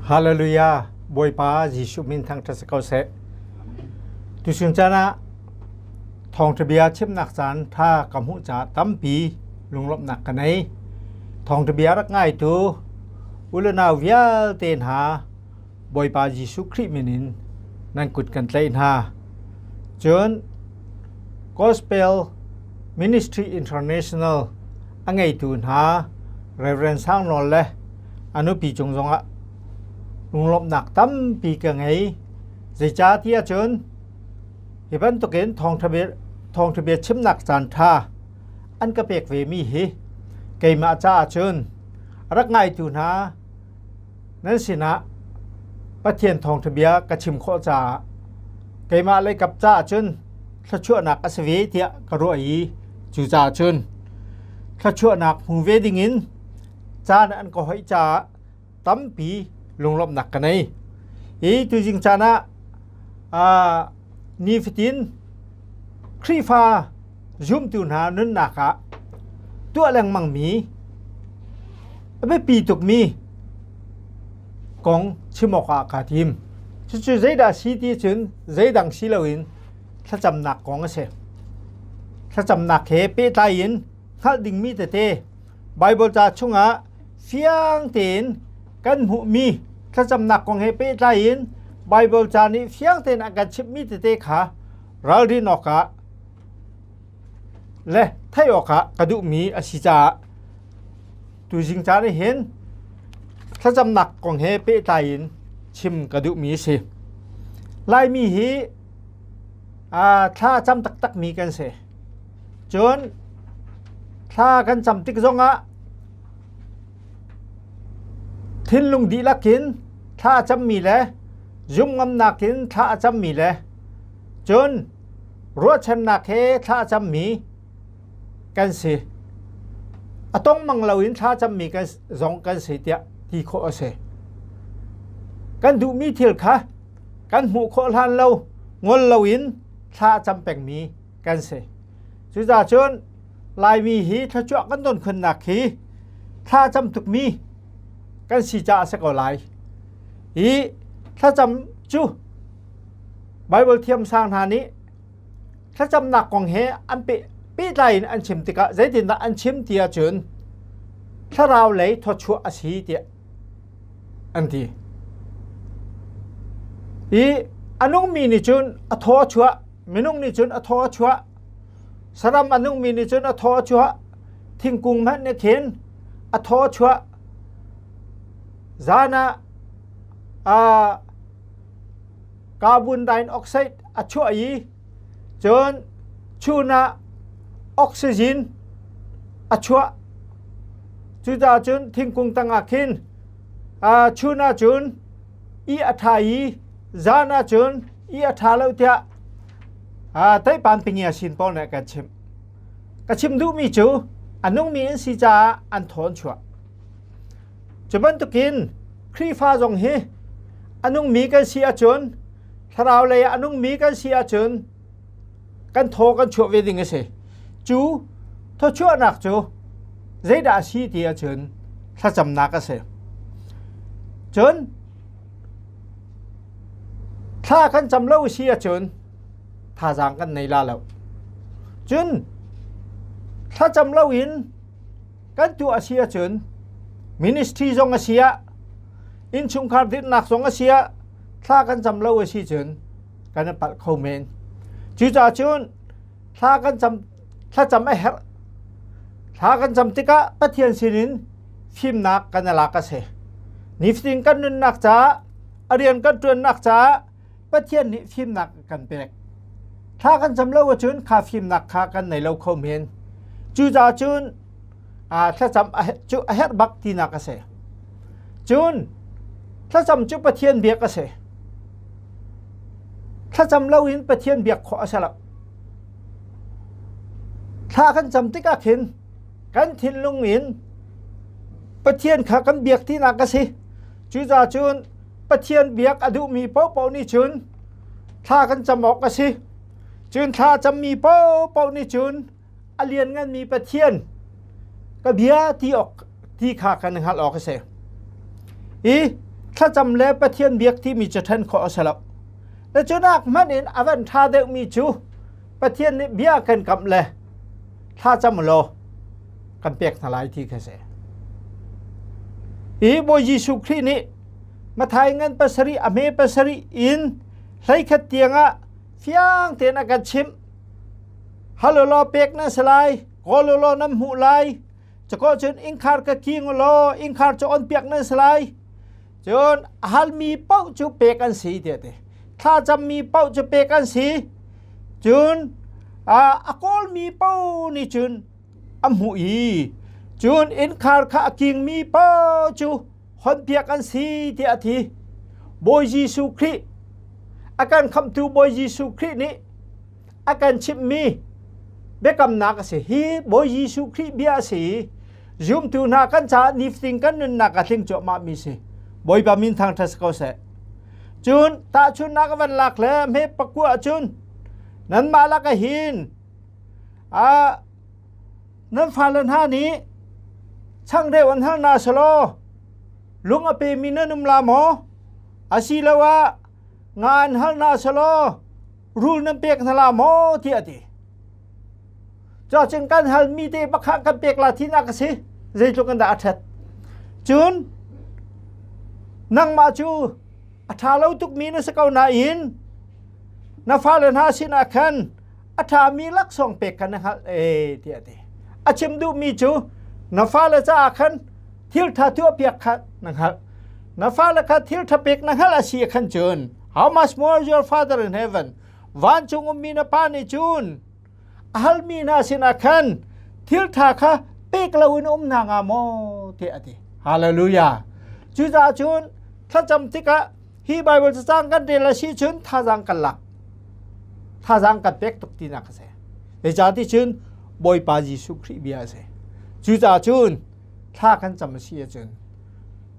Hallelujah! Bawipa Jesuh min thangṭhat si ko seh. Tuchun caan ah thawngṭha bia chimnak caan ṭha ka hmuh caah tampi lunglawmhnak ka nei. Thawngṭha bia rak ngaitu u le nau vialte hna Bawipa Jesuh Khrih min in nan kut kan tlaih hna. Cun Gospel Ministry International a ngeitu hna Reverend Sang Nawl le a nupi cung zongah lunglawmhnak tampi ka ngei. Zeicahtiah cun hi bantukin thawngṭha bia chimnak caan ṭha an ka pek vemi hi keimah caah cun rak ngaitu hna nan sinah Pathian thawngṭha bia ka chim khawh caah keimah lei kap caah cun thluachuahnak a si ve tiah ka ruah i cucaah cun thluachuahnak hmu ve dingin caan an ka hoih caah tampi lunglawmhnak ka nei. Hi tuzing caan ah nifatin Khrihfa zumtu hna nunnak ah tuah lengmangmi a biapi tukmi kong chim awkah kaa tim. Cucu zeidah si ti cun zeidang si loin thlacamnak kong a si. Thlacamnak he pehtlai in hngalh dingmi tete Baibal ca chungah fiang tein kan hmuhmi thlacamnak kong he pehtlai in Baibal ca nih fiang tein a kan chimhmi tete kha ralrin awkah le theih awkah ka duhmi a si caah tuzing caan ah hin thlacamnak kong he pehtlai in chim ka duhmi a si. Laimi hi thla a cam taktakmi kan si. Cun thla kan cam tik zongah thinlung dihlak in thla a cammi le zumhngamnak in thla a cammi le cun ruahchannak he thla a cammi kan si. A tongmang loin thla cammi kan zong kan si tiah ti khawh a si. Kan duhmi thil kha kan hmuh khawh hlan lo ngol loin thla a cam pengmi kan si. Cucaah cun Laimi hi thluachuah kan don khunnak hi thla cam tukmi kan si caah a si ko lai. Hi thlacam cu Baibal thiamsang hna nih thlacamnak kong he an pehtlai in an chim tikah zeitindah an chim ti ahcun thlarau lei thawchuah a si tiah an ti. I a nungmi nih cun a thaw a chuah, minung nih cun a thaw a chuah, saram a nungmi nih cun a thaw a chuah, thingkung hmanh nih khin a thaw a chuah. Zan ah carbon dioxide a chuah i cun chun ah oxygen a chuah. Cucaah cun thingkung tangah khin chun ah cun i a ṭha i zan ah cun i a ṭha lo tiah teipan pingia sin pawl nih kan chimh. Ka chim duhmi cu a nungmi an si caah an thawn chuah. Cu bantukin Khrihfa zong hi a nungmi kan si ahcun thlarau lei ah a nungmi kan si ahcun kan thaw kan chuah ve ding a si. Cu thawchuahnak cu zeidah a si ti ahcun thlacamnak a si. Cun thla kan cam lo si ahcun thazaang kan nei la lo. Cun thlacam loin kan tuah a si ahcun ministry zong a si ah innchungkhar dirhnak zong a si ah thla kan cam lo a si cun kan i palh kho men. Cucaah cun thla kan cam thlacam a herh. Thla kan cam tikah Pathian sinin fimnak kan i lak a si. Nifatin kan nunnak caah a rian kan ṭuannak caah Pathian nih fimnak a kan pek. Thla kan cam lo ahcun kha fimnak kha kan nei lo kho men. Cucaah cun thlacam cu a herh bak tinak a si. Cun thlacam cu Pathian biak a si. Thlacam loin Pathian biak khawh a si lo. Thla kan cam tikah khin kan thinlung in Pathian kha kan biak tinak a si. Cucaah cun Pathian biak a duhmi paohpaoh nih cun thla kan cam awk a si. Cun thla cammi paohpaoh nih cun a liannganmi Pathian ka bia ti awk ti kha kan hngalh awk a si. I Thlacam le Pathian biak timi cu ṭhen khawh a si lo. Le cunak hmanh in a van ṭha deuhmi cu Pathian nih bia kan kamh le thlacam law kan pek hna lai ti kha si. Hi Bawi Jesuh Khrih nih Matthai ngan pasarih a hme pasarih in hleikhat tiangah fiang tein a kan chimh. Halulaw pek na si lai, kawlulaw nan hmuh lai, cakaw cun innkhar ka king law innkhar cu on piak nan si lai. Cun a halmi paoh cu pek an si tiah ti. Thlacammi paoh cu pek an si. Cun a kawlmi paoh nih cun a hmuh i cun innkhar kha a kingmi paoh cu honpiak an si tiah a ti. Bawi Jesuh Khrih a kan khamhtu Bawi Jesuh Khrih nih a kan chimhmi biakamnak a si. Hi Bawi Jesuh Khrih bia a si i zumtu hna kan caah nifatin kan nunnak a tling cuahmahmi si. Bawipa min thangṭhat si ko seh. Cun tahchunhnak a van lak le hme pakua cun nanmah lak hin a nan fale hna nih changreu an hal na selaw lung a pemi nan um la maw? Asiloah nga an hal na selaw rul nan pek hna la maw? tiah a ti. Cuacun kan halmi te bakha kan pek la thinak a si. Zeitluk in dah a ṭhat. Cun nangmah cu a ṭha lo tukmi na si ko nain na fale hna sinah khan a ṭhami laksawng pek kha na hngalh ee tiah a ti. A chim duhmi cu na fale caah khan thil ṭha tuahpiak kha na hngalh. Na fale kha thil ṭha pek na hngalh a si khan cun how much more your father in heaven vancung ummi na pa nih cun a halmi hna sinah khan thil ṭha kha pek loin um hna hnga maw tiah a ti. Hallelujah. Cucaah cun thlacam tikah hi Bible cacang kan rel a si cun thazaang kan lak. Thazaang kan pek tuk tinak a si. Zeicahti cun Bawipa Jesuh Khrih bia a si. Cucaah cun thla kan cam a si ahcun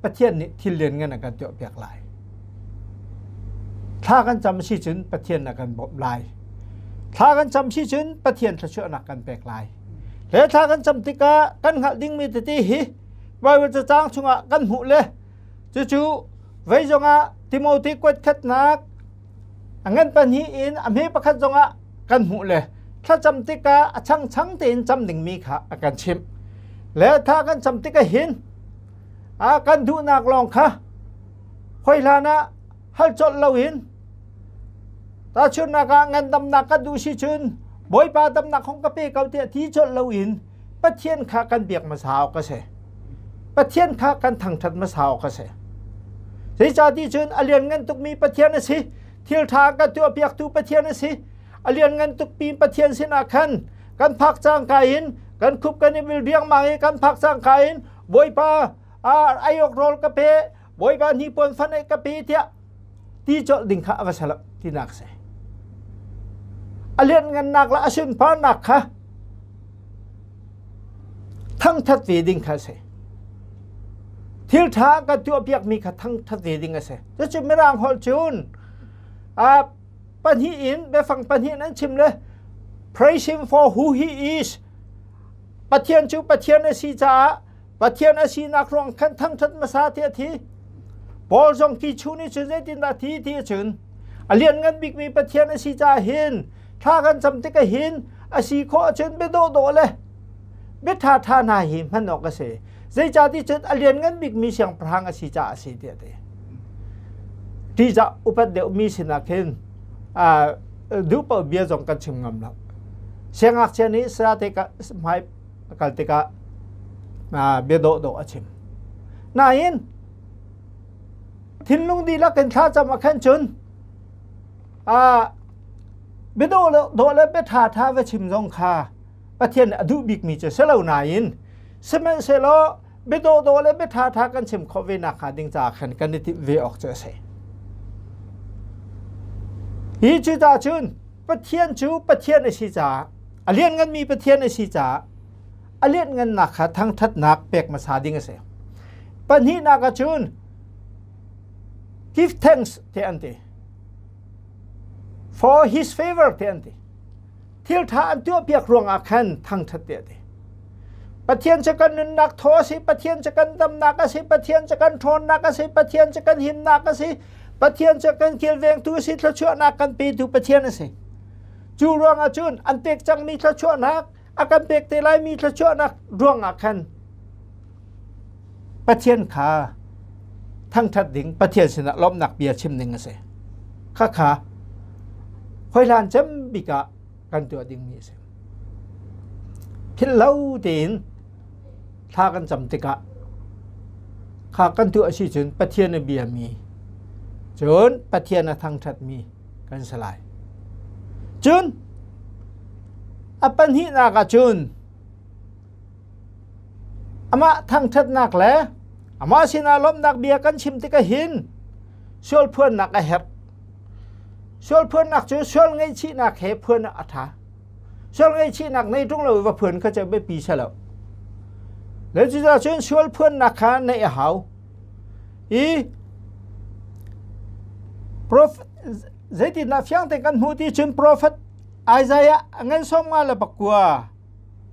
Pathian nih thil lianngan a kan tuahpiak lai. Thla kan cam si cun Pathian a kan bawmh lai. Thla kan cam si cun Pathian thluachuahnak kan pek lai. Le thla kan cam tikah kan hngalh dingmi tete hi Bible cacang chungah kan hmuh le cucu vei zongah Timote kuat khatnak a ngan pahnih in a hme pakhat zongah kan hmuh le thlacam tikah a changchang tein cam dingmi kha a kan chimh. Le thla kan cam tikah hin a kan duhnak lawng kha hoi hlan ah hal colh loin tahchunhnak ah ngandamnak kan duh si cun Bawipa damnak hong ka pe ko tiah ti colh loin Pathian kha kan biak hmasa awk a si. Pathian kha kan thangṭhat hmasa awk a si. Zeicahti cun a lianngan tukmi Pathian a si. Thil ṭha kan tuahpiaktu Pathian a si. A lianngan tukmi Pathian sinah khan kan phak cangka in kan khup kan i bil riangmang i kan phak cangka in Bawipa aiawk rawl ka pe Bawipa hnipuan fan ka pe tiah ti colh ding kha a va si tinak si. A lianngannak le a sunparnak kha thangthat ve ding kha a si. Thil ṭha kan tuahpiakmi kha thangthat ve ding a si. Cucu Mirang holh cun pahnih in biafang pahnih in an chim le praise him for who he is. Pathian cu Pathian a si caah Pathian a sinak ruang khan thangṭhat hmasa tiah thi. Paul zong ti chu nih cun zeitindah thi ti cun a lianngan bikmi Pathian a si caah hin thla kan cam tikah hin a si khawh ahcun bia dawhdawh le bia ṭhaṭha hna hi hman awk a si. Zeicahti cun a lianngan bikmi siangpahrang a si caah a si tiah ti. Ṭihzah upat deuhmi sinah khin duh paoh bia zong kan chim ngam lo. Siangngakchia nih saya te hmai a kal tikah bia dawhdawh a chim. Nain thinlung dihlak in thlacam ah khan cun bia dawh le bia ṭhaṭha va chim zong kha Pathian a duh bikmi cu si lo nain sihmanhsehlaw bia dawhdawh le bia ṭhaṭha kan chim khawh ve nak hnga ding caah khan kan i timh ve awk cu a si. Hi cu ta cun Pathian cu Pathian a si caah a liannganmi Pathian a si caah a lianngannak kha thangṭhatnak pek hmasa ding a si. Pahnihnak ah cun give thanks te an ti. For his favor te an ti. Thil ṭha an tuahpiak ruangah khan thangṭhat te a ti. Pathian cu kan nunnak thaw a si, Pathian cu kan damnak a si, Pathian cu kan ṭhawnnak a si, Pathian cu kan himnak a si, Pathian cu kan kilvengtu a si, thluachuahnak kan petu Pathian a si. Cu ruangah cun an pek cangmi thluachuahnak, a kan pek te laimi thluachuahnak ruangah khan Pathian kha thangṭhat ding, Pathian sinah lawmhnak bia chim ding a si. Khakha hoi cem bik ah kan tuah dingmi a si. Philh lo tein thla kan cam tikah kha kan tuah a si cun Pathian a biami cun Pathian a thangṭhatmi kan si lai. Cun a pahnihnak ah cun amah thangṭhatnak le amah sinah lawmhnak bia kan chim tikah hin sual phuannak a herh. Sual phuannak cu sual ngaihchihnak he phuan a ṭha. Sual ngaihchihnak nei ṭung lo va phuan kha cu biapi si lo. Le cucaah cun sual phuannak kha neih a hau. I Prophet zeitindah fiang tein kan hmuh ti cun Prophet Isaiah a ngan 59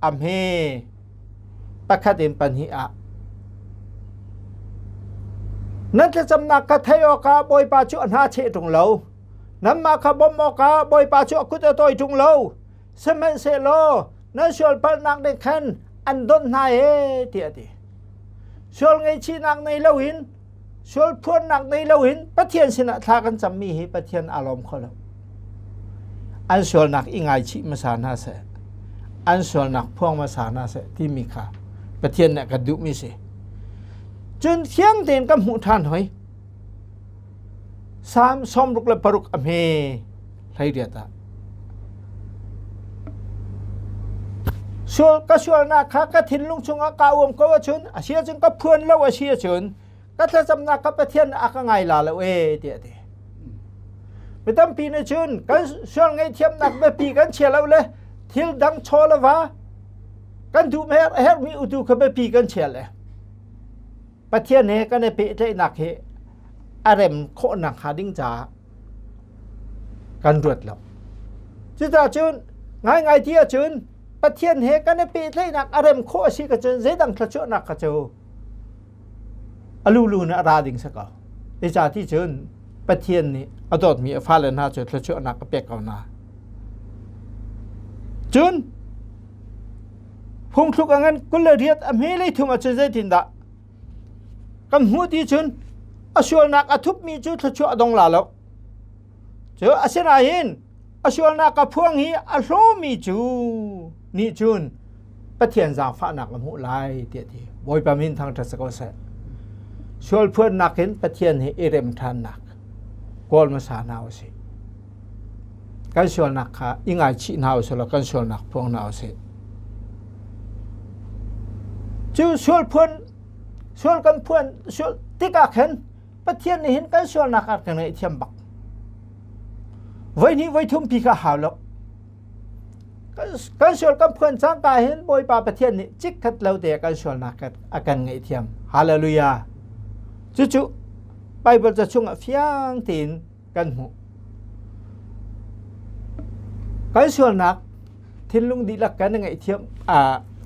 a hme pakhat in pahnih ah nan thlacamnak kha theih awkah Bawipa cu a hna cheh ṭung lo. Nanmah kha bawmh awkah Bawipa cu a kut a tawi ṭung lo. Sihmanhsehlaw nan sual palhnak nih khan an donh hna ee tiah a ti. Sual ngaihchihnak nei loin sual phuannak nei loin Pathian sinah thla kan cammi hi Pathian aa lawm kho lo. An sualnak i ngaichih hmasa hna seh, an sualnak phuang hmasa hna seh timi kha Pathian nih a kan duhmi si. Cun fiang tein kan hmuh ṭhan hoi. Salm 66 a hme 18 ah. Sual ka sualnak kha ka thinlung chungah ka uam ko ahcun a si ahcun ka phuan lo a si ahcun ka thlacamnak kha Pathian a ka ngai la lo e tiah a ti. Mi tampi nih cun kan sual ngaihthiamnak biapi kan chia lo le thil dang chaw le va kan duh herhmi utu kha biapi kan chia le Pathian he kan i pehtlaihnak hi a rem khawhnak hnga ding caah kan ruat lo. Cucaah cun ngaingai ti ahcun Pathian he kan i pehtlaihnak a rem khawh a si ka cun zeidang thluachuahnak kha cu a lulu in a ra ding si ko. Zeicah ti cun Pathian nih a dawtmi a fale hna cu thluachuahnak a pek ko hna. Cun phungthluk a ngan 28 a hme lei thum ahcun zeitindah kan hmuh ti cun a sualnak a thupmi cu thluachuah a dong la lo. Cu asinain a sualnak a phuang hi a hlawmi cu nih cun Pathian zaangfahnak a hmuh lai tiah ti. Bawipa min thangṭhat si ko seh. Sual phuannak in Pathian he i rem ṭhannak kawl hmasa hna usih. Kan sualnak kha i ngaichih hna usih law kan sualnak phuang hna usih. Cu sual phuan sual kan phuan sual tikah khan Pathian nih hin kan sualnak a kan ngaihthiam bak. Voi hnih voi thum pi kha hau lo. Kan sual kan phuan cangka hin Bawipa Pathian nih chikkhat lo te kan sualnak a kan ngaihthiam. Hallelujah. Cucu Bible ca chungah fiang tein kan hmuh. Kan sualnak thinlung dihlak kan ngaihthiam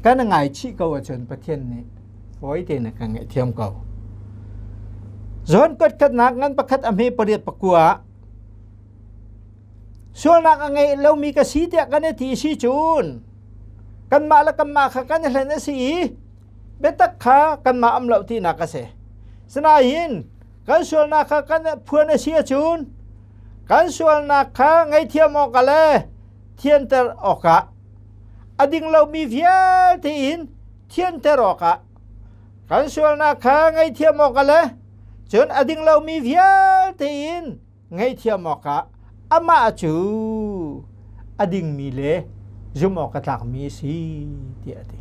kan ngaichih ko ahcun Pathian nih fawi tein a kan ngaihthiam ko. John kuatkhatnak ngan pakhat a hme pariat pakua sualnak a ngei lomi ka si tiah kan i ti si cun kanmah le kanmah kha kan i hlen a si i biatak kha kanmah am lo tinak a si. Sinain kan sualnak kha kan phuan a si ahcun kan sualnak kha ngaihthiam awkah le thianter awkah a ding lomi vialte in thianter awkah kan sualnak kha ngaihthiam awkah le cun a ding lomi vialte in ngaihthiam awkah amah cu a dingmi le zumh awk a tlakmi a si tiah a ti.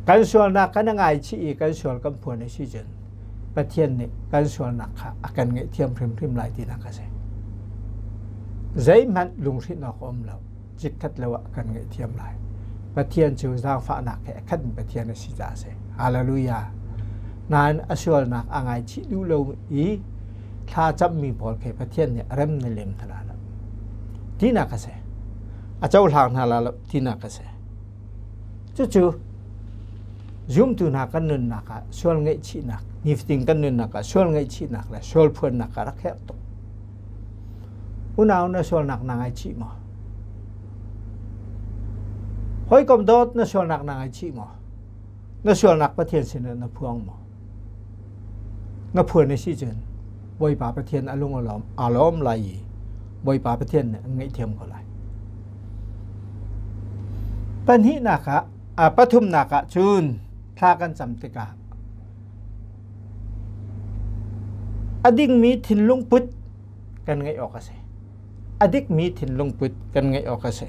Kan sualnak kan ngaichih i kan sual kan phuan a si cun Pathian nih kan sualnak kha a kan ngaihthiam hrimhrim lai tinak a si. Zeihmanh lunghrinh awk a um lo. Chikkhat lo ah kan ngaihthiam lai. Pathian cu zaangfahnak he a khatmi Pathian a si caah a si. Hallelujah. Nain a sualnak a ngaichih duh lo i thla cammi pawl khi Pathian nih rem na lem hna la lo. Tinak a si. A cohlang hna la lo tinak a si. Cucu Zumtu hna kan nunnak ah sual ngaihchihnak, nifatin kan nunnak ah sual ngaihchihnak le sual phuannak a rak herh tuk. Unau na sualnak na ngaichih maw? Hawikom dawt na sualnak na ngaichih maw? Na sualnak Pathian sinah na phuang maw? Na phuan a si cun Bawipa Pathian a lung a lawm lai i Bawipa Pathian nih an ngaihthiam ko lai. Pahnihnak ah, pathumnak ah cun thla kan cam tikah a dingmi thinlung put kan ngeih awk a si. A dikmi thinlung put kan ngeih awk a si.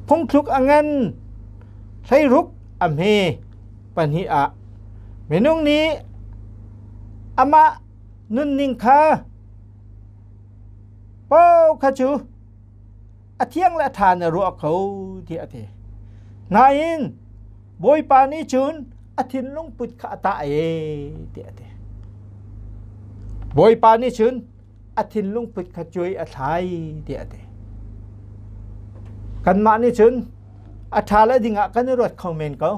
Phungthluk a ngan 16 a hme pahnih ah minung nih amah nunning kha paoh kha cu a thiang le a ṭha na ruah ko tiah a ti. Nain Bawipa nih cun a thinlung put kha a tah ee tiah a ti. Bawipa nih cun a thinlung put kha cuai a thlai tiah a ti. Kanmah nih cun a ṭha le ding ah kan i ruat kho men ko.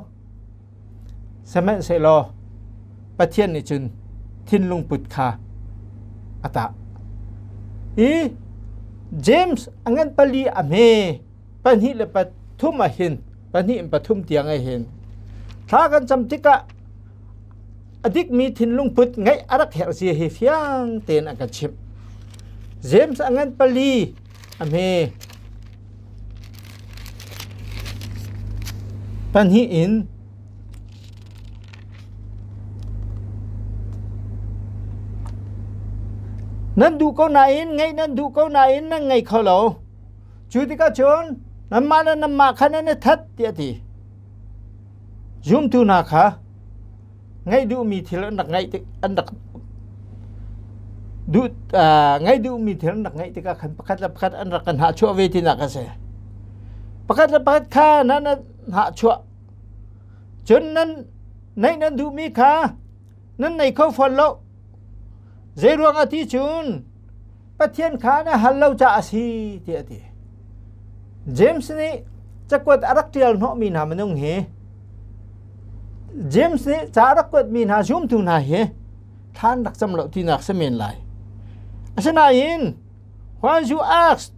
Sihmanhsehlaw Pathian nih cun thinlung put kha a tah. I James a ngan pali a hme 2 le 3 ah hin 2 in 3 tiang ah hin thla kan cam tikah a dikmi thinlung put ngeih a rak herh zia hi fiang tein a kan chimh. James a ngan pali a hme pahnih in nan duh ko nain ngeih nan duh ko nain nan ngei kho lo. Cu tikah cun nanmah le nanmah kha nan i that tiah a ti. Zumtu hna kha ngeih duhmi thil an rak ngeih tik an rak duh ngeih duhmi thil an rak ngeih tikah khan pakhat le pakhat an rak kan hahchuah ve tinak a si. Pakhat le pakhat kha nan hahchuah. Cun nan neih nan duhmi kha nan nei kho fawn lo. Zeiruang ah ti cun Pathian kha na hal lo caah a si tiah a ti. James nih cakuat a rak ṭial hnawhmi hna minung hi James nih ca a rak kuatmi hna zumtu hna hi thlan rak cam lo tinak si men lai. Asinain when you ask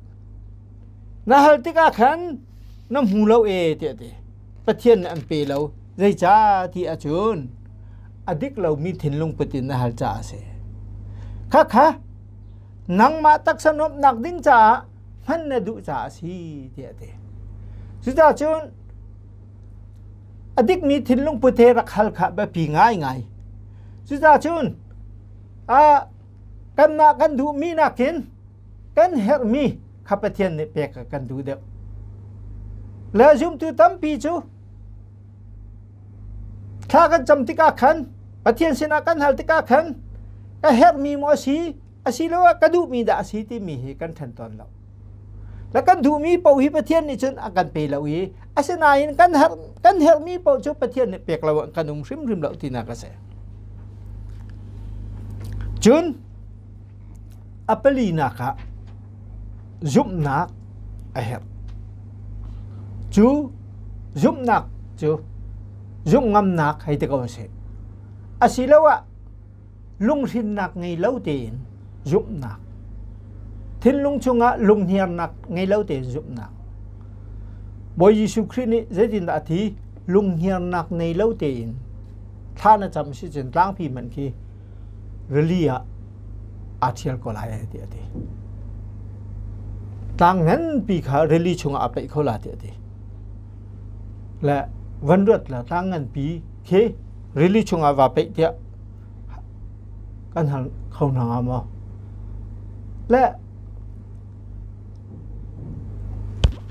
na hal tikah khan na hmu lo e tiah a ti. Pathian nih an pe lo. Zeicah ti ahcun a dik lomi thinlung put in na hal caah a si. Khakha nangmah taksa nuamhnak ding caah hman na duh caah a si tiah a ti. Cucaah cun a dikmi thinlung put he rak hal kha biapi ngaingai. Cucaah cun kanmah kan duhmi nakin kan herhmi kha Pathian nih pek kan duh deuh. Le zumtu tampi cu thla kan cam tikah khan Pathian sinah kan hal tikah khan ka herhmi maw a si asiloah ka duhmi dah a si timi hi kan ṭhen tawn lo. Le kan duhmi paoh hi Pathian nih cun a kan pe lo i asinain kan herh kan herhmi paoh cu Pathian nih pek lo kan um hrimhrim lo tinak a si. Cun a palinak ah zumhnak a herh. Cu zumhnak cu zumh ngamnak hei ti ko sih. Asiloah lunghrinnak ngei lo tein zumhnak. Thinlung chungah lunghniarnak ngei lo tein zumhnak. Bawi Jesuh Khrih nih zeitindah a ti? Lunghniarnak ngei lo tein thla na cam si cun tlangpi hmanh khi rili ah aa ṭhial ko lai tiah a ti. Tlang nganpi kha rili chungah a paih kho la tiah a ti. Le van ruat la tlang nganpi khi rili chungah va paih tiah kan hal kho hna hnga maw? Le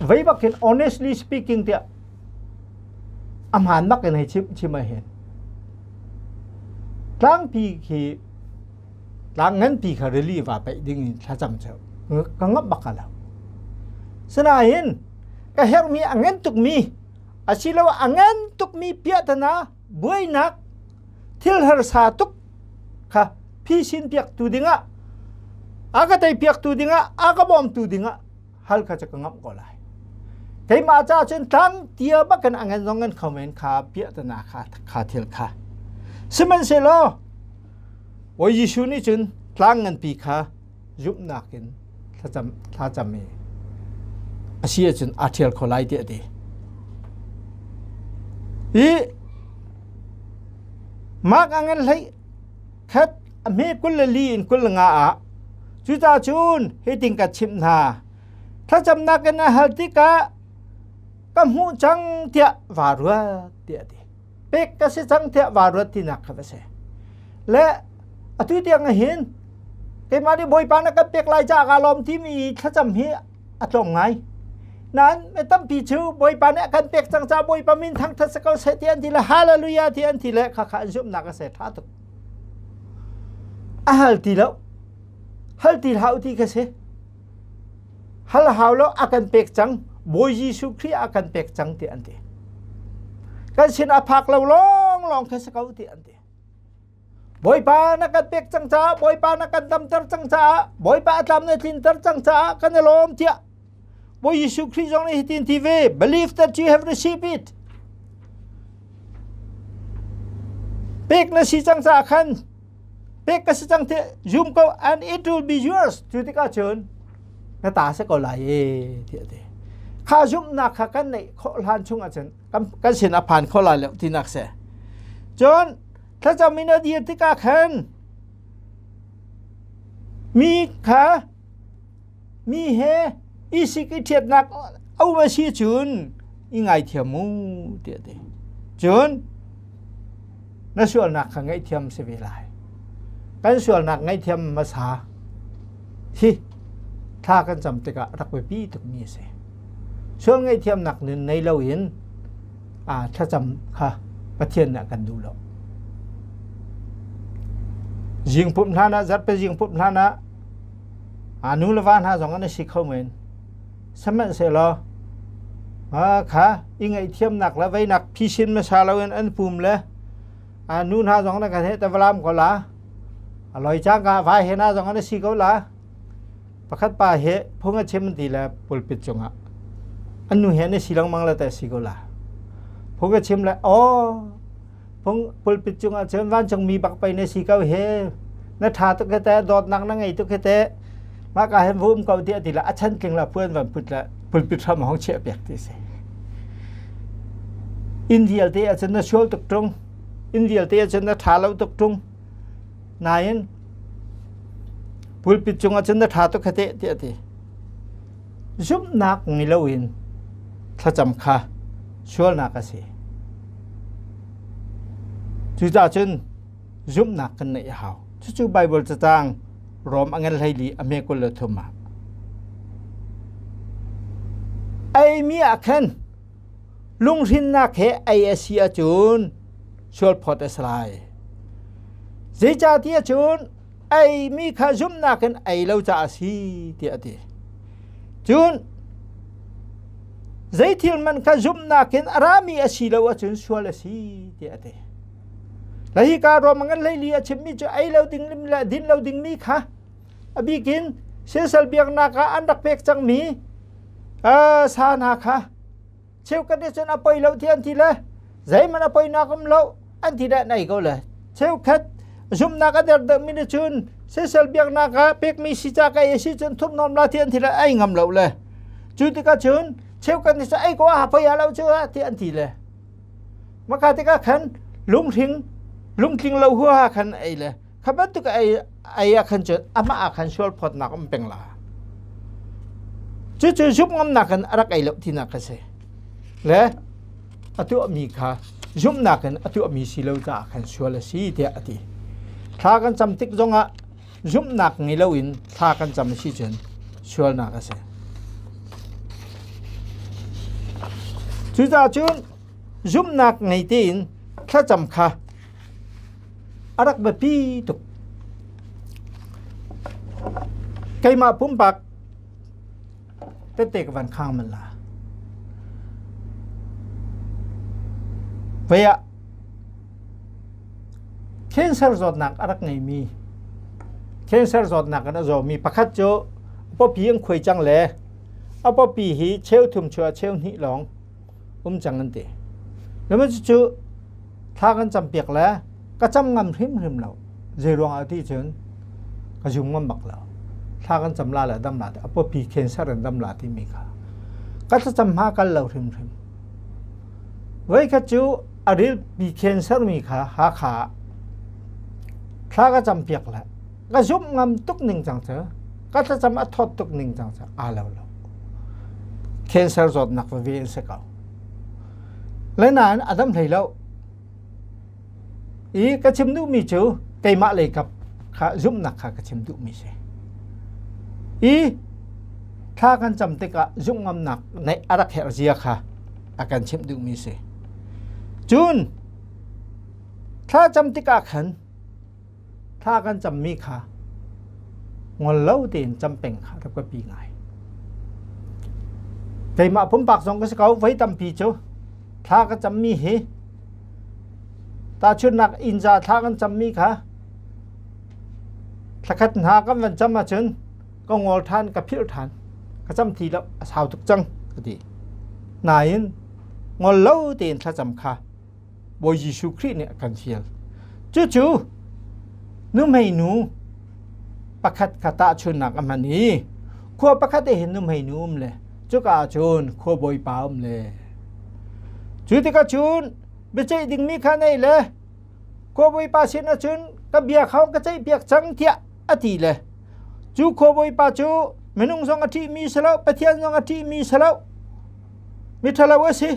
vei bak hin honestly speaking tiah a hmaan bak in hei chim chim ah hin tlangpi khi tlang nganpi kha rili va paih ding in thlacam cheu ka ngap bak lo. Sinain ka herhmi a ngan tukmi asiloah a ngan tukmi piahtana buainak thil harsa tuk kha phisin piaktu dingah a ka tei piaktu dingah a ka bawmtu dingah hal kha cu ka ngamh ko lai. Keimah ca cun tlang tia bakin a ngan zong ngan kho men kha piahtana kha kha thil kha. Sihmanhsehlaw Bawi Jesuh nih cun tlang nganpi kha zumhnak in thlacam thlacam i a si ahcun aa ṭhial kho lai tiah a ti. Hi Mark a ngan hlei khat a hme 24 in 25 ah cucaah cun hitin ka chimh hna thlacamnak in a hal tikah ka hmuh cang tiah vaa ruat tiah a ti. Pek ka si cang tiah vaa ruat tinak kha va si. Le atu tiang hin keimah nih Bawipa na kan pek lai caah kaa lawm timi thlacam hi a tlawm ngai. Nain mi tampi cu Bawipa nih a kan pek cang caah Bawipa min thangthat si ko seh ti an ti le hallelujah ti an ti le khakha an zumhnak a se tha tuk. A hal ti lo. Hal ti hlah u ti ka si. Hal hau lo a kan pek cang. Bawi Jesuh Khrih a kan pek cang ti an ti. Kan sin a phak lo lawng lawng kha si ko ti an ti. Bawipa na kan pek cang caah Bawipa na kan damter cang caah Bawipa a tlam na tlinter cang caah kan i lawm tiah Bawi Jesuh Khrih zong nih hitin ti ve believe that you have received it pek na si cang caah khan pek ka si cang ti zum ko and it will be yours cu tikah cun na ta si ko lai e tiah ti kha zumhnak kha kan neih khawh hlan chung ahcun kan sin a phan kho lai lo tinak si cun thlacam in a dir tikah khan mi kha mi he i sik i ṭhiatnak a um a si cun i ngaithiam mu tiah ti cun na sualnak kha ngaihthiam si ve lai kan sualnak ngaihthiam hmasa hi thla kan cam tikah rak biapi tukmi a si Sual ngaihthiamnak nun nei loin thlacam kha Pathian nih a kan duh lo. Zing pumh hlan ah zarhpi zing pumh hlan ah nu le va hna zong an i si kho men. Sihmanhsehlaw kha i ngaihthiamnak le veinak phisin hmasa loin an pum le nu hna zong na kan he te valam ko la. A loi cangka vai he na zong an i si ko la. Pakhat pa he phung a chim ti le pulpit cungah an nu he an i si lengmang le teh si ko la. Phung a chim le aw phung pulpit cungah cun vancungmi bak pei na si ko he na ṭha tuk he teh dawtnak na ngei tuk he teh mah ka hen vum ko tiah ti le a chan tling la puan van put le pulpit hram hong chiah piak ti si. Inn vialte ahcun na sual tuk ṭung inn vialte ahcun na ṭha lo tuk ṭung Nain pulpit cungah cun na ṭha tuk kha teh tiah a ti. Zumhnak ngei loin thlacam kha sualnak a si. Cucaah cun zumhnak kan neih a hau. Cucu Baibal catang Rom a ngan 14 a hme 23 ah. Eimi ah khan lunghrinnak he ei a si ahcun sualphawt a si lai. Zeicahtiah cun eimi kha zumhnak in ei lo caah a si tiah a ti. Cun zeithil man kha zumhnak in a rami a si lo ahcun sual a si tiah a ti. Le hika Rom ngan 14 a chimmi cu ei lo ding le din lo dingmi kha a bikin siasal biaknak ah an rak pek cangmi sa hna kha cheukhat nih cun a poi lo ti an ti le zeihmanh a poinak um lo an ti le nei ko le cheukhat zumhnak a der deuhmi nih cun sisal biaknak ah pekmi si ca ka ei si cun thurhnawm la ti an ti le ei ngam lo le cu tikah cun cheukhat nih cun ei ko a poi lo cu ti an ti le maka tikah khan lunghring lungtling lo huaha khan ei le kha bantuk ei ei ah khan cun amah ah khan sual phawtnak um peng la cucu zumh ngamnak in a rak ei lo tinak a si le a tuahmi kha zumhnak in a tuahmi si lo caah khan sual a si tiah a ti thla kan cam tik zongah zumhnak ngei loin thla kan cam si cun sualnak a si cucaah cun zumhnak ngei tein thlacam kha a rak biapi tuk. Keimah pumpak tette ka van khang man la. Vei ah cancer zawtnak a rak ngeimi cancer zawtnak in a zawmi pakhat cu pawpi an khuai cang le A pawpi hi cheu thum chua cheu hnih lawng um cang an ti. Nama cucu thla kan cam piak le ka cam ngam hrimhrim lo. Zei ruang ah ti cun ka zum ngam bak lo. Thla kan cam la le dam la a pawpi cancer in dam la timi kha. Ka thlacam hma kal lo hrimhrim. Voikhat cu a rilpi cancer mi kha Hakha thla ka cam piak le ka zumh ngam tuk ning cang cu ka thlacam a thawt tuk ning cang cu aa lo lo. Cancer zawtnak veve in si ko. Le nain a dam hlei lo. I ka chim duhmi cu keimah lei kap kha zumhnak kha ka chim duhmi si. I thla kan cam tikah zumh ngamnak neih a rak herh zia kha a kan chimh duhmi si. Cun thla cam tikah khan thla kan cammi kha ngol lo tein cam peng kha rak biapi ngai. Keimah pumpak zong ka si ko, voi tampi cu thla ka cammi hi tahchunhnak innza thla kan cammi kha thlakhat hna kan van cam ahcun ka ngol ṭhan ka philh ṭhan ka cam ti lo a sau tuk cang ka ti. Nain ngol lo tein thlacam kha Bawi Jesuh Khrih nih a kan fial. Cucu nuhmeinu pakhat kha tahchunhnak a hman i khua pakhat ah hin nuhmeinu um le cuka ah cun khua bawipa um le cu tikah cun biaceih dingmi kha nei le khua bawipa sin ahcun ka bia kha ka ceihpiak cang tiah a ti le cu khua bawipa cu minung zong a ṭihmi si lo Pathian zong a ṭihmi si lo miṭhalo a si.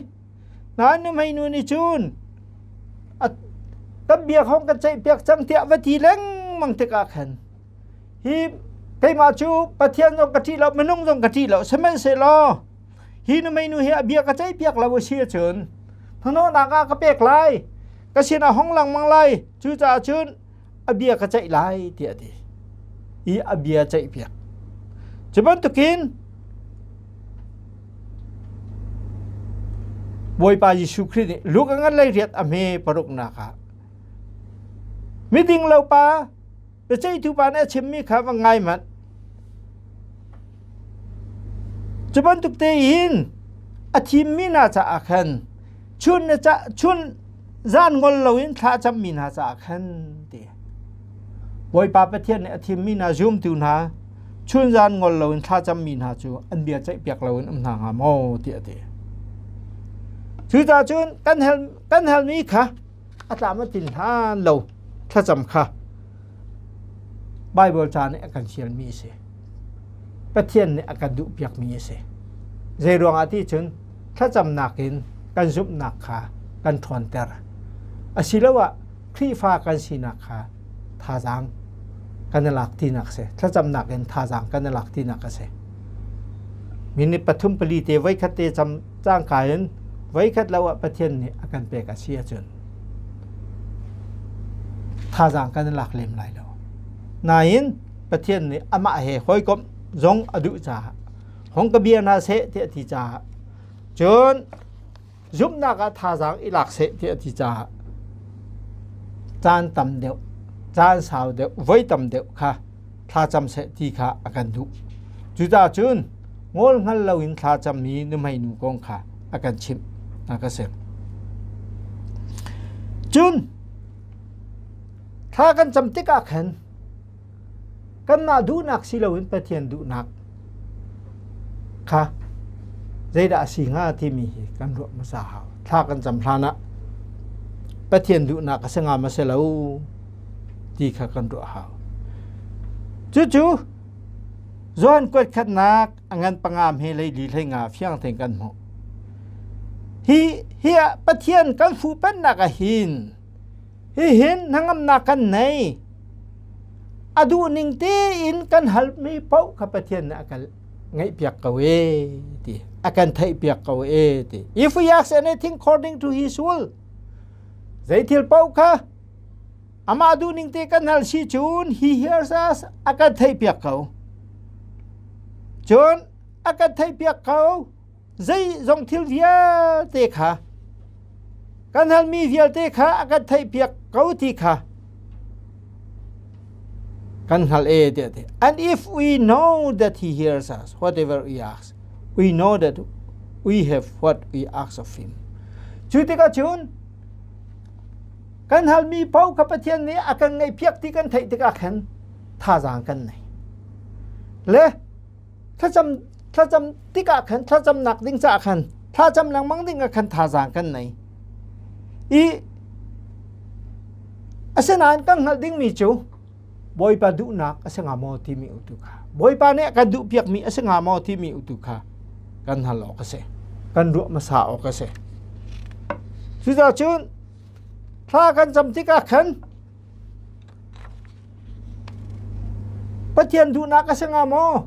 Nain nuhmeinu nih cun kan bia hong kan ceihpiak cang tiah va ti lengmang tikah khan hi keimah cu Pathian zong ka ṭih lo minung zong ka ṭih lo sihmanhsehlaw hi nuhmeinu hi a bia ka ceihpiak lo a si ahcun hnahnawhnak ah ka pek lai ka sinah hong lengmang lai cucaah cun a bia ka ceih lai tiah a ti i a bia ceihpiak cu bantukin Bawipa Jesuh Khrih nih Luke a ngan lei riat a hme paruknak ah miding lo pa biaceihtu pa nih a chimmi kha va ngai hmanh. Cu bantuk tein a thimmi hna caah khan chun na ca chun zan ngol loin thla a cammi hna caah khan ti. Bawipa Pathian nih a thimmi hna zumtu hna chunzan ngol loin thlacammi hna cu an bia ceihpiak loin um hna hnga maw tiah a ti. Cucaah cun kan hal kan halmi kha a tlam a tlin hlan lo thlacam kha Baibal ca nih a kan fialmi a si. Pathian nih a kan duhpiakmi a si. Zei ruangah ti cun thlacamnak in kan zumhnak kha kan ṭhawnter. Asiloah Khrihfa kan sinak kha thazaang kan i lak tinak si. Thlacamnak in thazaang kan i lak tinak a si. Minute pathum pali te voikhat te cam cangka in voikhat lo ah Pathian nih a kan pek a si ahcun thazaang kan i lak lem lai lo. Nain Pathian nih amah he hawikomh zong a duh caah hong ka bia hna seh tiah a ti caah cun zumhnak ah thazaang i lak seh tiah a ti caah caan tam deuh caan sau deuh voi tam deuh kha thlacam seh ti kha a kan duh. Cucaah cun ngol hngal loin thlacammi nuhmeinu kong kha a kan chimh a ka si. Cun thla kan cam tikah khan kanmah duhnak si loin Pathian duhnak kha zeidah a si hnga timi hi kan ruah hmasa hau. Thla kan cam hlan ah Pathian duhnak a si hnga ma si lo ti kha kan ruah hau. Cucu Johan kuat khatnak a ngan panga hme lei li hlei nga fiang tein kan hmuh. Hi hi ah Pathian kan fuhpennak ah hin hihin hnangamnak kan nei. A duhning tein kan halmi paoh kha Pathian nih a kan ngaihpiak ko e ti a kan theihpiak ko e ti. If we ask anything according to his will, zei thil paoh kha amah duhning te kan hal si cun he hears us a kan theihpiak ko. Cun a kan theihpiak ko. Zeizong thil vialte kha kan halmi vialte kha a kan theihpiak ko ti kha kan hngalh e tiah ti. And if we know that he hears us, whatever we ask, we know that we have what we ask of him. Cu tikah cun kan halmi paoh kha Pathian nih a kan ngaihpiak ti kan theih tikah khan thazaang kan nei. Le thlacam thlacam tikah khan thlacamnak ding caah khan thlacam lengmang ding ah khan thazaang kan nei. I asinain kan hngalh dingmi cu Bawipa duhnak a si hnga maw timi utu kha Bawipa nih a kan duhpiakmi a si hnga maw timi utu kha kan hal awk a si. Kan ruah hmasa awk a si. Cucaah cun thla kan cam tikah khan Pathian duhnak a si hnga maw?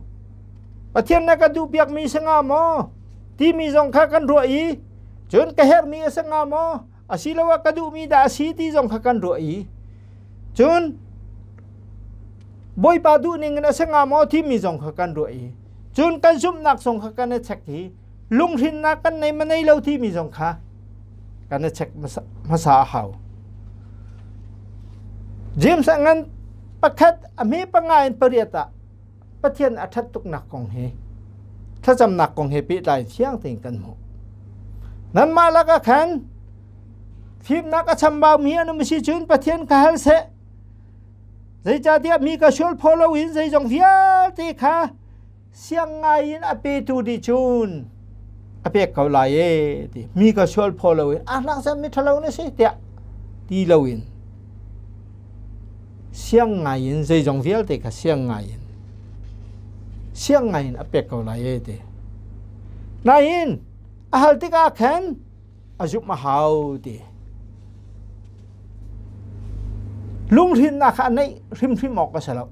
Pathian na ka duhpiakmi si hnga maw? Timi zong kha kan ruah i cun ka herhmi a si hnga maw? Asiloah ka duhmi dah a si ti zong kha kan ruah i cun Bawipa duhning in a si hnga maw timi zong kha kan ruah i cun kan zumhnak zong kha kan i check i lunghrinnak kan nei ma nei lo timi zong kha kan i check hmasa a hau. James a ngan pakhat a hme panga in pariat ah Pathian a ṭhat tuknak kong hi thlacamnak kong he pehtlai thiang tein kan hmuh. Nanmah lakah khan fimnak a chambaumi an um si cun Pathian ka hal seh. Zeicahtiah mi ka sual phaw loin zeizong vialte kha siang ngai in a petu nih cun a pek ko lai e ti mi ka sual phaw loin a hlak mi ṭhalo na si tiah ti loin siang ngai in zeizong vialte kha siang ngai in siang ngai in a pek ko lai e ti nain a hal tikah khan a zumh a hau ti lunghrinnak kha a neih hrimhrim awk a si lo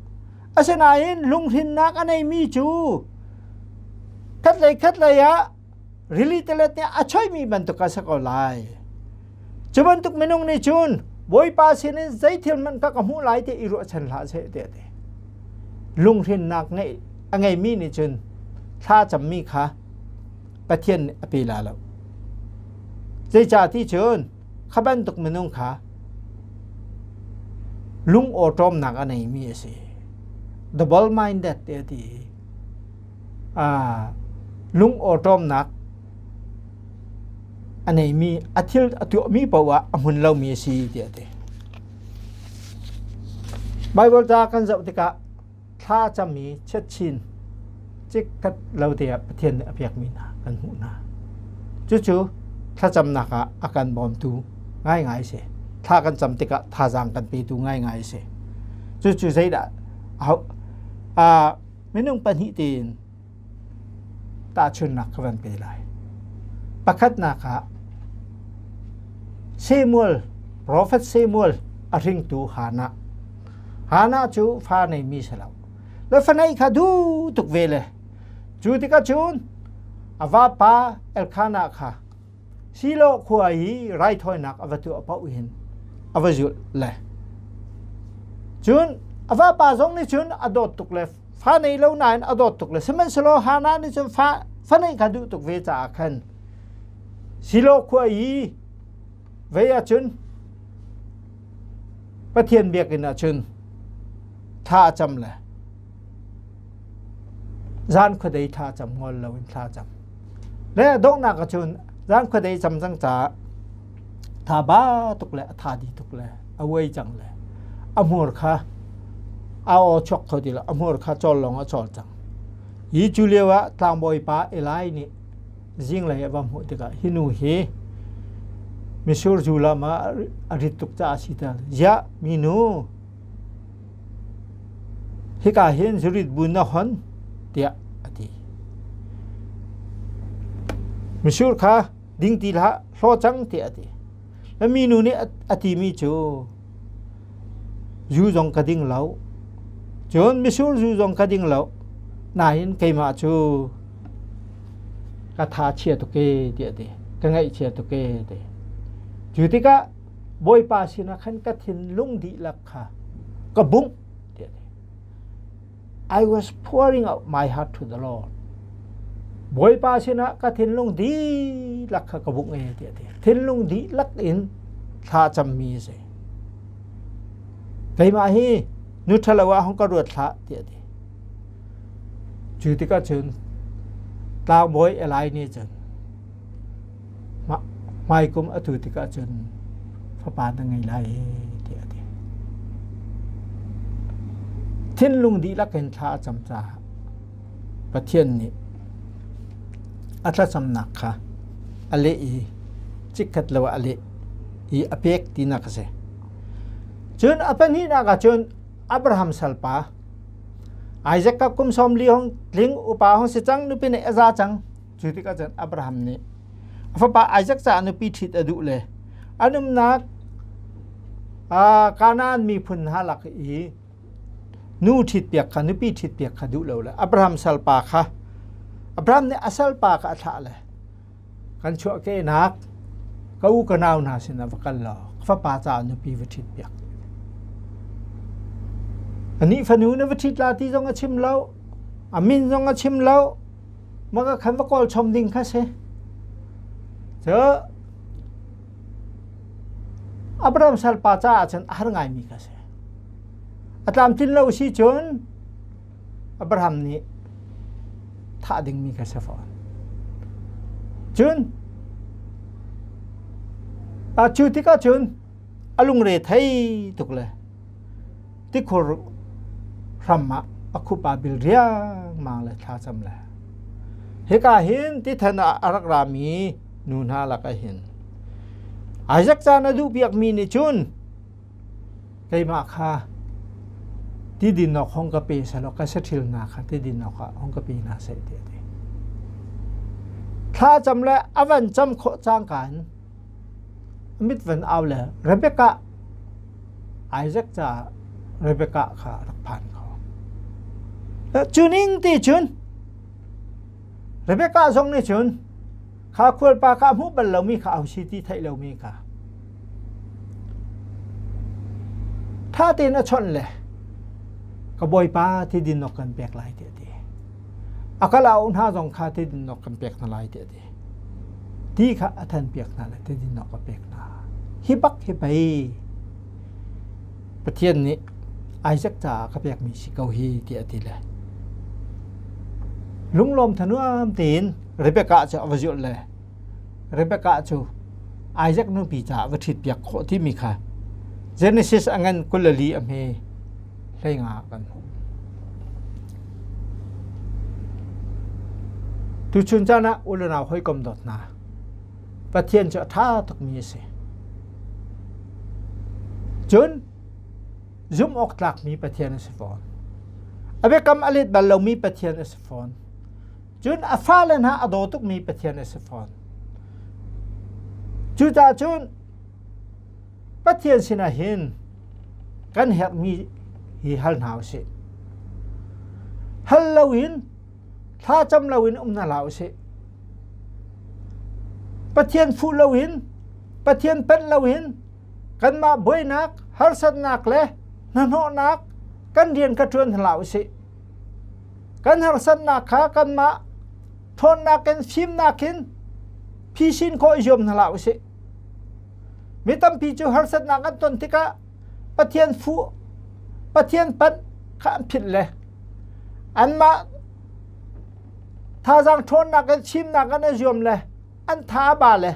asinain lunghrinnak a neimi cu khatlei khatlei ah rili tilet nih a choimi bantuk a si ko lai. Cu bantuk minung nih cun Bawipa sinin zeithil hmanh ka ka hmuh lai ti i ruahchan hlah seh tiah ti. Lunghrinnak ngeih a ngeimi nih cun thla cammi kha Pathian nih a pe la lo. Zeicah ti cun kha bantuk minung kha lung awṭawmnak a neimi a si. Double minded ti a ti. Lung awṭawmnak a neimi a thil a tuahmi paoh ah a hmun lomi a si tiah a ti. Baibal ca kan zoh tikah thla cam i chiatchin cikkhat lo te ah Pathian nih a pekmi hna kan hmuh hna. Cucu thlacamnak ah a kan bawmtu ngaingai a si. Thla kan cam tikah thazaang kan petu ngaingai a si. Cucu zeidah minung pahnih tein tahchunhnak ka van pe lai. Pakhatnak ah Samuel, Prophet Samuel a hringtu Hannah. Hannah cu fa neimi si lo. Le fa neih kha duh tuk ve le. Cu tikah cun a vapa Elkanah kha Shiloh khua i raithawinak a va tuah paoh hin a va zulh le cun a vapa zong nih cun a dawt tuk le fa nei lo nain a dawt tuk le sihmanhsehlaw Hannah nih cun fa fa neih kha duh tuk ve caah khan Shiloh khua i vei ahcun Pathian biakinn ahcun thla a cam le Zan khuadei thla cam ngol loin thla cam. Le donghnak ahcun zan khuadei cam cang caah tha ba tuk le a tha di tuk le a uai cang le a hmur kha a aw chuak kho ti lo a hmur kha cawl lawng a cawl cang. Hi cu lio ah tlangbawi pa Eli nih zinglei a va hmuh tikah hi nu hi misur zu lam ah a rit tuk caah a si tel. Ziah minu Hika hin zurit bu na hon tiah a ti. Misur kha ding ti hlah, hlaw cang tiah a ti. Na minu nih a timi cu zu zong ka ding lo. Cun misur zu zong ka ding lo. Nain keimah cu ka tha chia tuk e tiah a ti. Ka ngaihchia tuk e ti. Cu tikah Bawipa sinah khan ka thinlung dihlak kha ka bungh tiah a ti. I was pouring out my heart to the Lord. Bawipa sinah ka thinlung dihlak kha ka bungh e tiah a ti. Thinlung dihlak in thla cammi a si. Keimah hi nu ṭhalo ah hong ka ruat hlah tiah a ti. Cu tikah cun Tlangbawi Eli nih cun hmaikum atu tikah cun fapa na ngei lai tiah a ti. Thinlung dihlak in thla a cam caah Pathian nih a thlacamnak kha a leh i chikkhat lo ah a leh i a pek tinak a si. Cun a pahnihnak ah cun Abraham salpa Isaac ka kum 40 hong tling upa hong si cang nupi nih a za cang. Cu tikah cun Abraham nih a fapa Isaac caah nupi ṭhit a duh le an umnak Kanaan miphun hna lak i nu ṭhitpiak kha nupi ṭhitpiak kha duh lo le Abraham salpa kha Abraham nih a salpa kha a thlah le kan chuahkehnak ka u ka nau hna sinah va kal law ka fapa caah nupi va ṭhitpiak. Anih fanu na va ṭhit la ti zong a chim lo, a min zong a chim lo, maka khan va kawl chom ding kha si. Cu Abraham salpa caah cun a har ngaimi kha si. A tlamtlin lo si cun Abraham nih thah dingmi kha si fawn. Cun cu tikah cun a lungre thei tuk le tikhur hram ah a khup aa bil riangmang le thlacam le hika hin tithan ah a rak rami nu hna lakah hin Isaac caan a duh piakmi nih cun keimah kha ti din awk hong ka pe selaw ka saṭhil hna kha ti din awkah hong ka pe hna seh tiah a ti. Thla cam le a van cam khawh cangka in mit van au le Rebekah Isaac caah Rebekah kha rak phan kho. Cu ning ti cun Rebekah zong nih cun kha khualpa kha a hmuh bal lomi kha au si ti theih lomi kha ṭha tein a chawnh le ka bawipa ti din awk kan pek lai tiah a ti. A kal au hna zong kha ti din awk kan pek hna lai tiah a ti. Ti kha a than piak hna le ti din awk a pek hna. Hi bak hi pei Pathian nih Isaac caah ka pekmi si ko hi tiah a ti le lunglawm thanuam tein Rebekah cu a va zulh le Rebekah cu Isaac nupi caah va ṭhitpiak khawh timi kha Genesis a ngan 24 a hme 15 kan hmuh. Tuchun caan ah u le nau hawikom dawt hna Pathian cu a ṭha tukmi a si. Cun zumh awk tlakmi Pathian a si fawn. A biakam a let bal lomi Pathian a si fawn. Cun a fale hna a daw tukmi Pathian a si fawn. Cucaah cun Pathian sinah hin kan herhmi hi hal hna usih. Hal loin thlacam loin um hna hlah usih. Pathian fuh loin Pathian panh loin kanmah buainak, harsatnak le hnahnawhnak kan rian kha ṭuan hlah usih. Kan harsatnak kha kanmah ṭhawnnak in fimnak in phisin khawh i zuam hna hlah usih. Mi tampi cu harsatnak an ton tikah Pathian fuh, Pathian panh kha an philh le anmah thazaang ṭhawnnak in fimnak an i zuam le an tha a ba le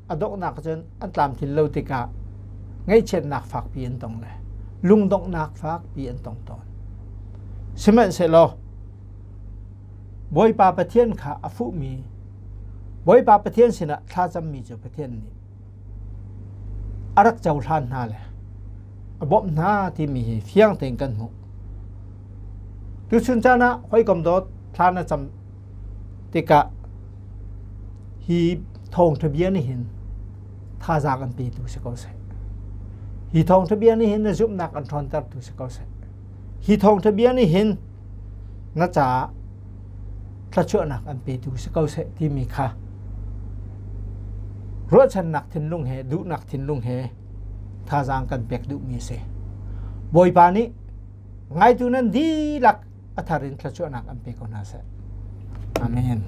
a donghnak cun an tlamtlin lo tikah ngaihchiatnak fakpi an tong le lungdonghnak fakpi an tong tawn. Sihmanhsehlaw Bawipa Pathian kha a fuhmi Bawipa Pathian sinah thlacammi cu Pathian nih a rak cohlan hna le a bawmh hna timi hi fiang tein kan hmuh. Tuchun caan ah hawikom dawt thla na cam tikah hi thawngṭha bia nih hin thazaang an petu si ko seh. Hi thawngṭha bia nih hin na zumhnak an ṭhawntertu si ko seh. Hi thawngṭha bia nih hin na caah thluachuahnak an petu si ko seh timi kha ruahchannak thinlung he duhnak thinlung he thazaang kan pek duhmi a si. Bawipa nih ngaitu nan dihlak a thar in thluachuahnak an pe ko hna seh. Amen.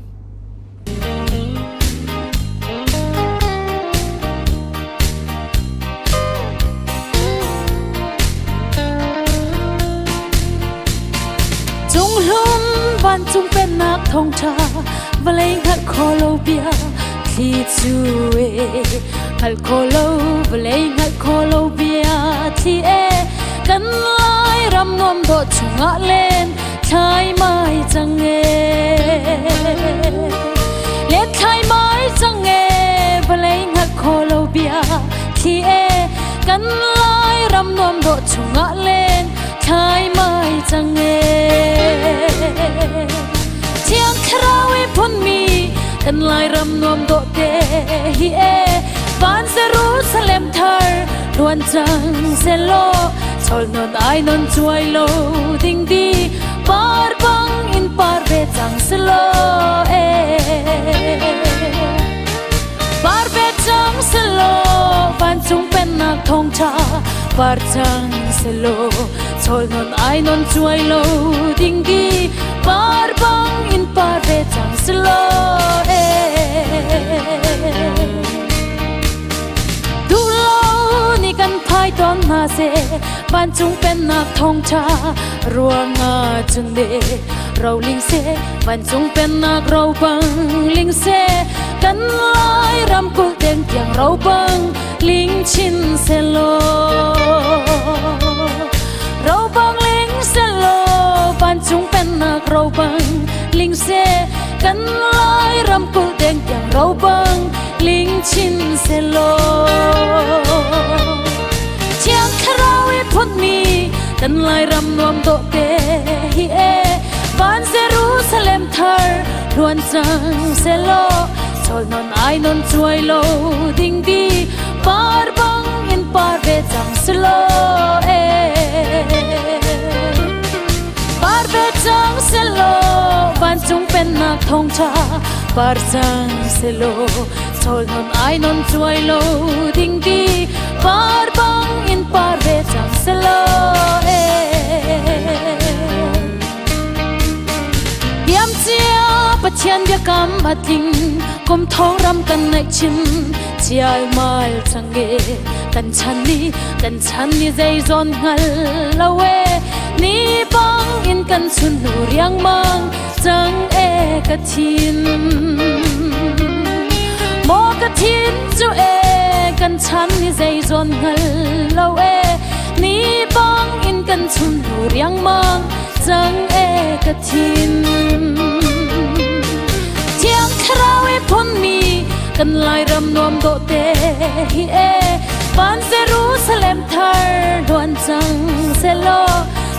Cunghlum vancung pennak thawngṭha. Vawlei hngalh kho lo bia thli cu e, hngalh kho lo vawlei hngalh kho lo bia thli e. Kan Lai ram nuam dawh chungah len thlai mai cang e, len thlai mai cang e. Vawlei hngalh kho lo bia thli e, kan Lai ram nuam dawh chungah len thlai mai cang e. Thiang Thlarau i phunmi kan Lai ram nuam dawh te hi e, van Jerusalem thar luan cang selaw, chol non ai non chuai lo ding di par bang in par ve cang selaw e, par ve cang selaw. Vancung pennak thawngṭha par cang selaw, chol non ai non chuai lo ding di par bang in par ve cang selaw e. Duh lo ni kan phai ton hna seh, vancung pennak thawngṭha ruangah cun de ro ling seh, vancung pennak ro bang ling seh, kan Lai ram kul deng tiang ro bang ling chin selaw, ro bang ling selaw. Vancung pennak ro bang ling seh, kan Lai ram kul deng tiang ro bang ling chin selaw. Thiang Thlarau i phunmi kan Lai ram nuam dawh te hi e, van Jerusalem thar luan cang selaw, chol non ai non chuai lo ding di par bang in par ve cang selaw e, par ve cang selaw. Vancung pennak thawngṭha par cang selaw, chol non ai non chuai lo ding di par bang in par ve cang selaw e. Tiam cia Pathian biakam a tling, kum thong ram kan ngaih chin chial mal cang e. Kan chan ni, kan chan ni zeizon hngal lo e, ni bang in kan chun nu riang mang cang e. Ka thin mo ka thin chu e, kan chan ni zeizon hngal lo e, ni bang in kan chun nu riang mang cang e. Ka thin Thiang Thlarau i phunmi kan Lai ram nuam dawh te hi e, van Jerusalem thar luan cang selaw,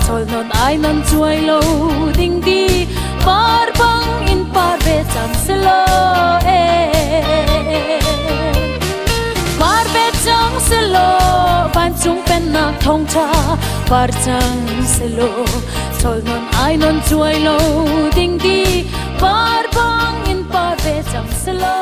chol non ai non chuai lo ding di par bang in par ve cang selaw e, par ve cang selaw. Vancung pennak thawngṭha par cang selaw, chol non ai non chuai lo ding di par bang in par ve cang selaw.